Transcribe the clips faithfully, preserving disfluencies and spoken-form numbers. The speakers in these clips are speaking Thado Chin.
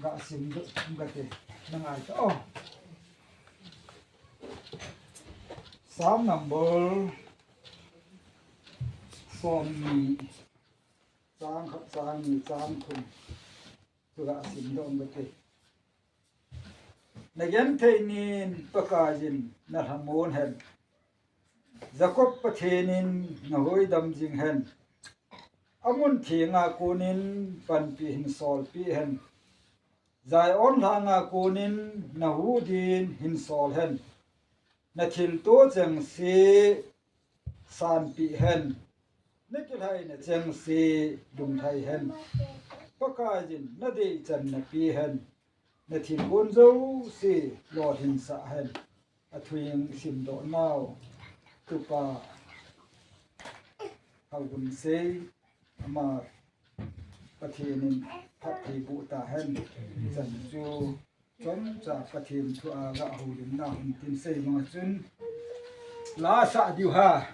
Ga sim doh, ga te, na ngai ta. Oh. Psalm number som ni, chang khat, chang ni, chang thum. Chu ga sim doh, ga te. Na genthei nin Pakaiyin na lhamon hen. Jacob Pathenin na huhdoh jing hen. Amun thenga konin panpi hin solpeh hen. Zion lhanga konin na huhdin hin sol hen. Na thilto chengse sanpeh hen. Na kilhaina chengse lumlhai hen. Pakaiyin na deichan na pe hen. Na thilgon jouse lolhinsah hen. Athu isim doh nau, Tupa Haogunsei, ama Pathenin phatthei boh tahen. Chan chu chomcha Pathen thu a ga houlimna hung tin sei bang chun la sa diu ha.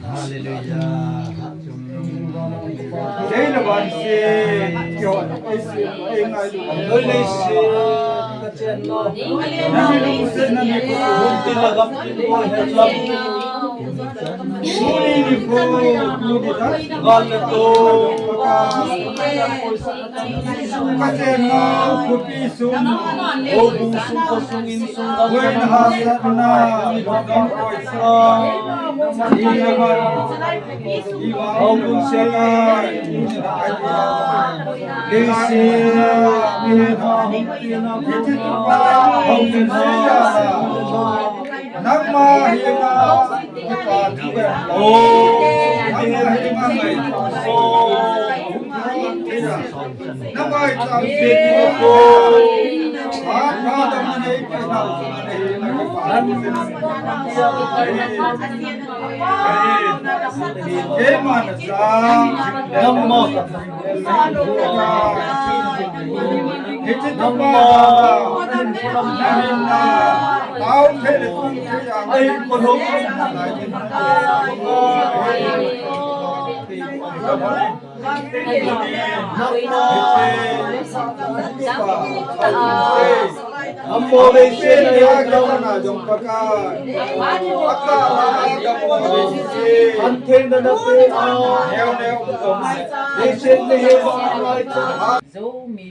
Hallelujah. Jai le ban se, kyo, ei se, ei ngai lu. Oi le se, ka chen lo. Nami lu se, nami ko. Mun tin la gam tin ko, he lam. Suni ni ko, ni da. Gal le to. Ka chen lo, kupi sum. O bu sum ko sum in sum. Wen ha sa na, ni ko ko sa. Ni le ban.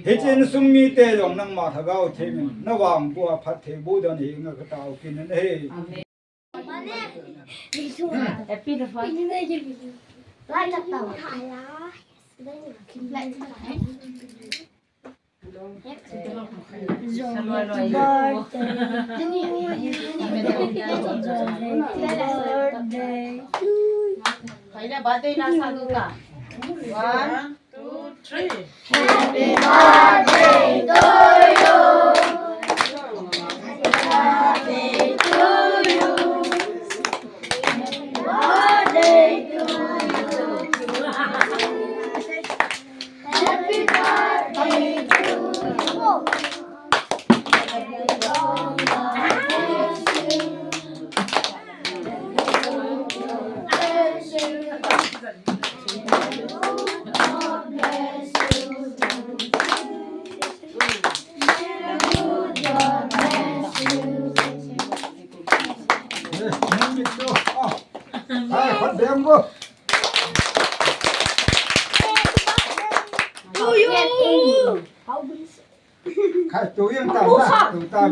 Hichin sung mite jong nangma Lhagao Theng in na vang bua phatthei boh dan hi nga ka tao kin ahi. Happy birthday. Birthday to you. Birthday to you. Birthday to you. One, two, three. Happy birthday to you. Happy birthday to you. Happy birthday to you. Happy birthday to you. Khai tu yang ta, ta, tu ta.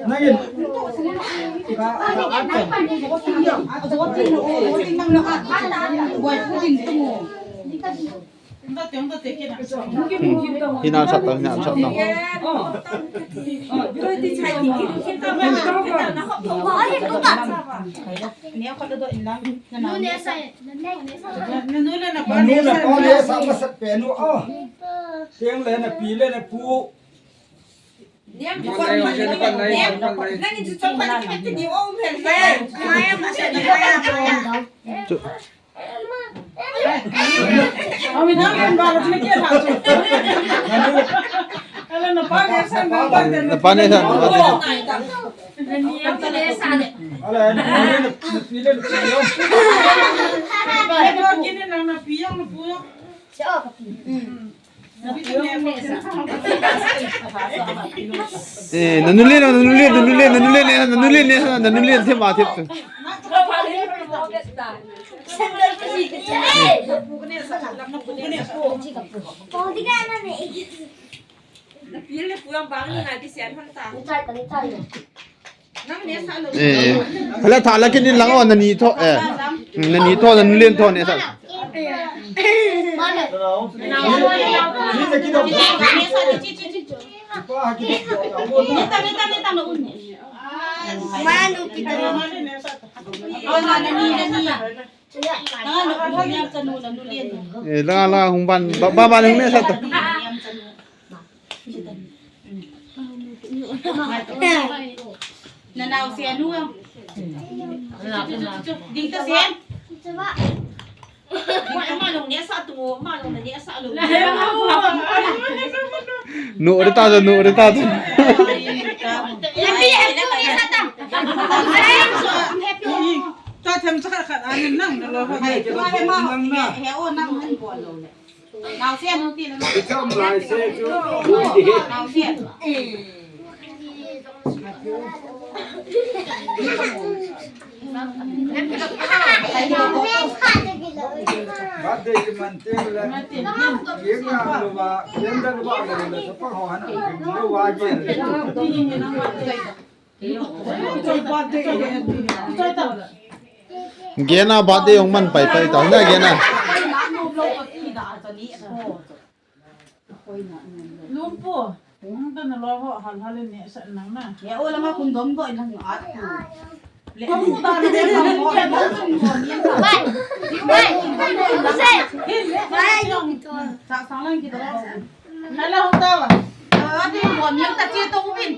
Nangin. Hina sat tang, hina sat tang. Nanu le pa le sa masat pe nu o. Teng le na pi le na pu. Nang in chu chong pa ni khat ni o mel le. Amin ha men ba chu ke ha chu. Ala na pa le sa na pa le. Na pa le sa, na pa le sa. Ala na pi le na pi le. Kini nang na pi yang na pu yang. Eh, nanu le, nanu le, nanu le, nanu le, nanu le, nanu le, thema thep tu. Eh, hala tha la kinin lang o, nani tho, eh. Nani tho, nanu len tho ne sa. Eh, la, la, hung ban, ba, ba, ba, hung ne sa ta. Nanao se anu. Ding ta se. Ma, ma long ne sa tu, ma long ne sa lo. No, re ta, no, re ta. Happy, happy ne sa ta. Ta them sa khat anin nang na lo. Hai, ma, ma, he o nang han bol lo le. Naosen, hung ti le. Icham lai se chu. Naosen. Birthday ki man teng le. Ki ka lo ba, yam da lo ba le, so pa ho han lo wa je. Gena birthday jong man pai pai ta na gena. Lumpu, hung ta na lo ho hal hal ne sa nang na. Ya o lama kun dom do nang at. Le mu ta le ma ho. Bai. Bai. Bai. Sa sa lang ki do. Hala hung ta ba. Ati mo mi ta che to bin.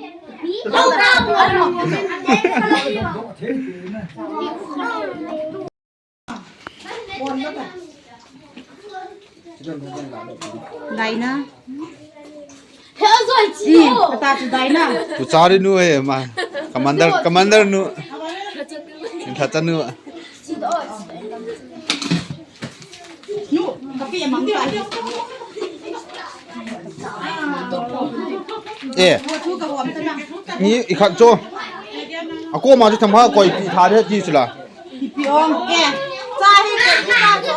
Hung ta mo. Daina. He azoi chi. Hmm, kata chu Daina. Puchari nu he ma. Commander, commander nu. Thachanu. Nu, kapi amang ka. Eh. Ni ikhat cho. Ako ma chu thama koi pi tha de ti chula. Ipi ong ke. Cha hi ke cha cho.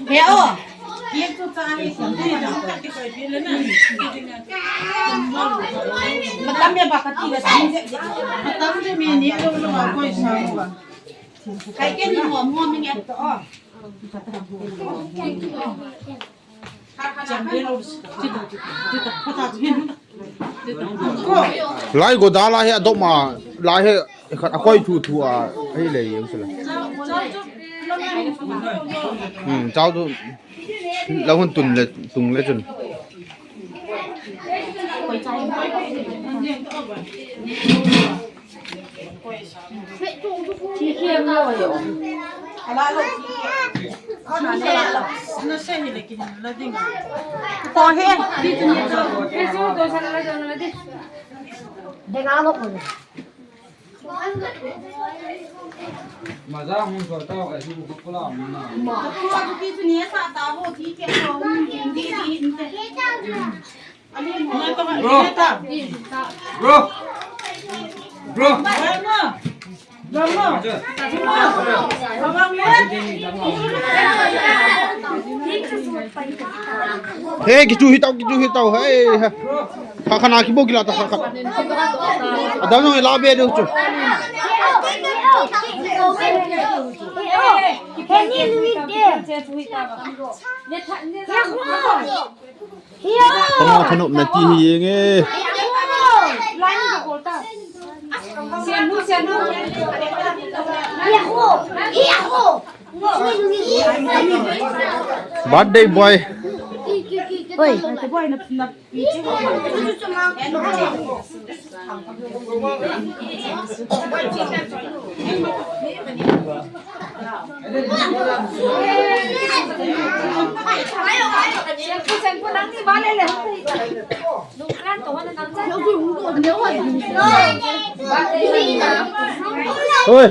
He o. Ye chu cha hi ke. Matam me ba ka ti ga sa ni je. Matam je me ni lo lo ko sa ba. Kai ke ni mo mo me nge to o. Lai go da lai he adom a, lai he khat akoi thu thu a, hei le yeng sila. Hmm, chao tu, la hun tun le, tung le chun. Maza hun so ta ka si bu ko la ma na. Bro. Bro. Bro. Hey, kichu hitau, kichu hitau. Hey, ha. Kha kha na kibo kila ta kha kha. Adam no la be do chu. Kha na thanop na ti hi yeng e. Birthday boy. Oi. Hoi.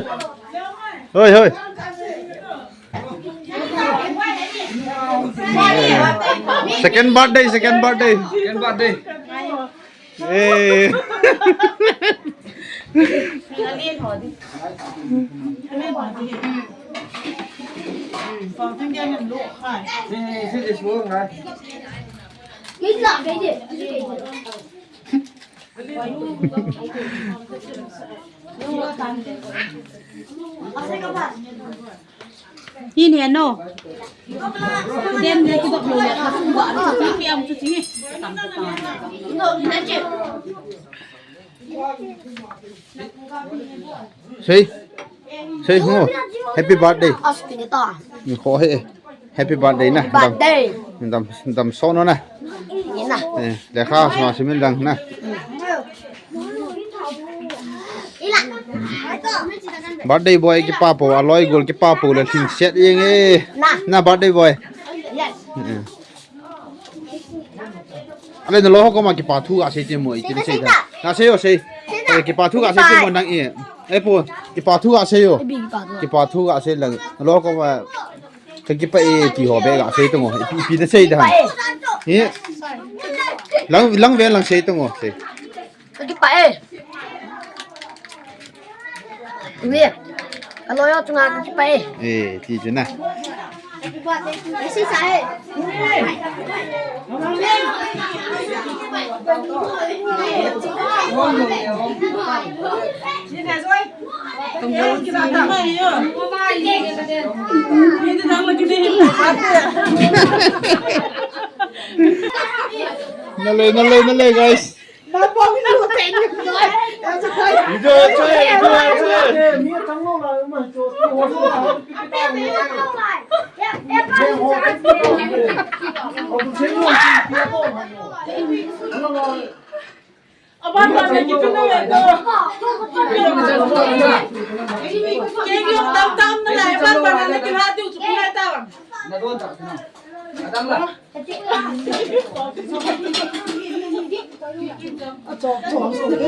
Hoi, hoi. Second birthday, second birthday. Second birthday. Eh. Hin he no. Den ne ki dok lo le ka sum ba ni ki am chu ti. Sei. Sei ho. Happy birthday. As ti ta. Ni kho he. Happy birthday na. Birthday. Dam, dam so no na. Ni na. Eh, le kha sma simin dang na. Birthday boy kipa po, aloi gol kipa po le thin set yeng e. Na. Na birthday boy. Yes. Eh. Ale na lo ho koma kipa thu ga sei ti mo, i ti sei da. Na sei o sei. Eh, kipa thu ga sei ti mo nang e. Eh po, kipa thu ga sei o. Kipa thu ga sei lang. Na lo ho koma ka kipa e ti ho be ga sei to ngo. Ipi, ipi na sei da. He. Lang, lang ve lang sei to ngo sei. Ka kipa e. Ni. Ka lo yo chunga ka kipa e. Eh, ti chu na. Esi sa e. Nalei, nalei, nalei, guys.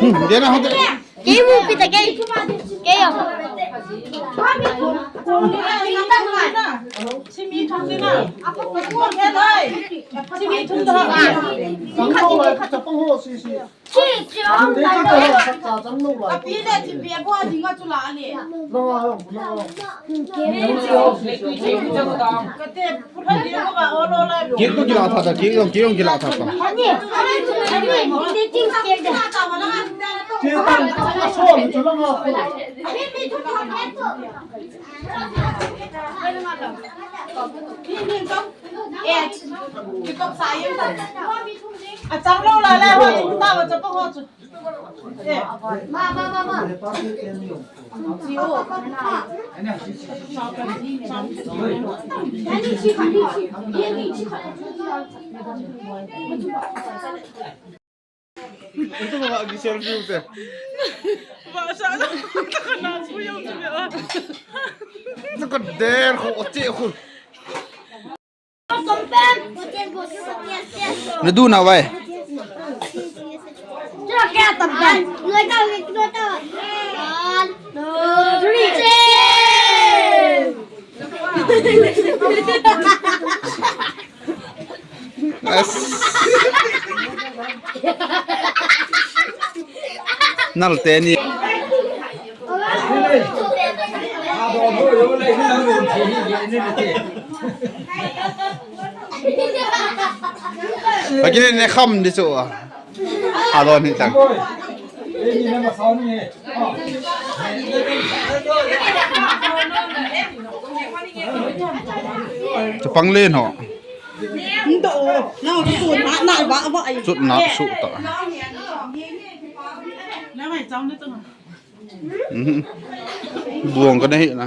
Hmm, dia nak hotel. Kei mu pi ta kei. Kei yo. Cake tu kila tha tha, cake jong, cake jong kila tha tha. Ito ba agi selfie ute? Ba sa na ka na ku yung tu ya. Ito ka der ko ote ko. Nadu na vai. One, two, three. As. Nal teni. Pakini ne kham di chu. Alon hi tang. Chapang len ho. Ndo, na, na, na, ba, ba, ai. Chut na su ta. Na, mai, chang ni tu. Mhm. Buang ka na hi na.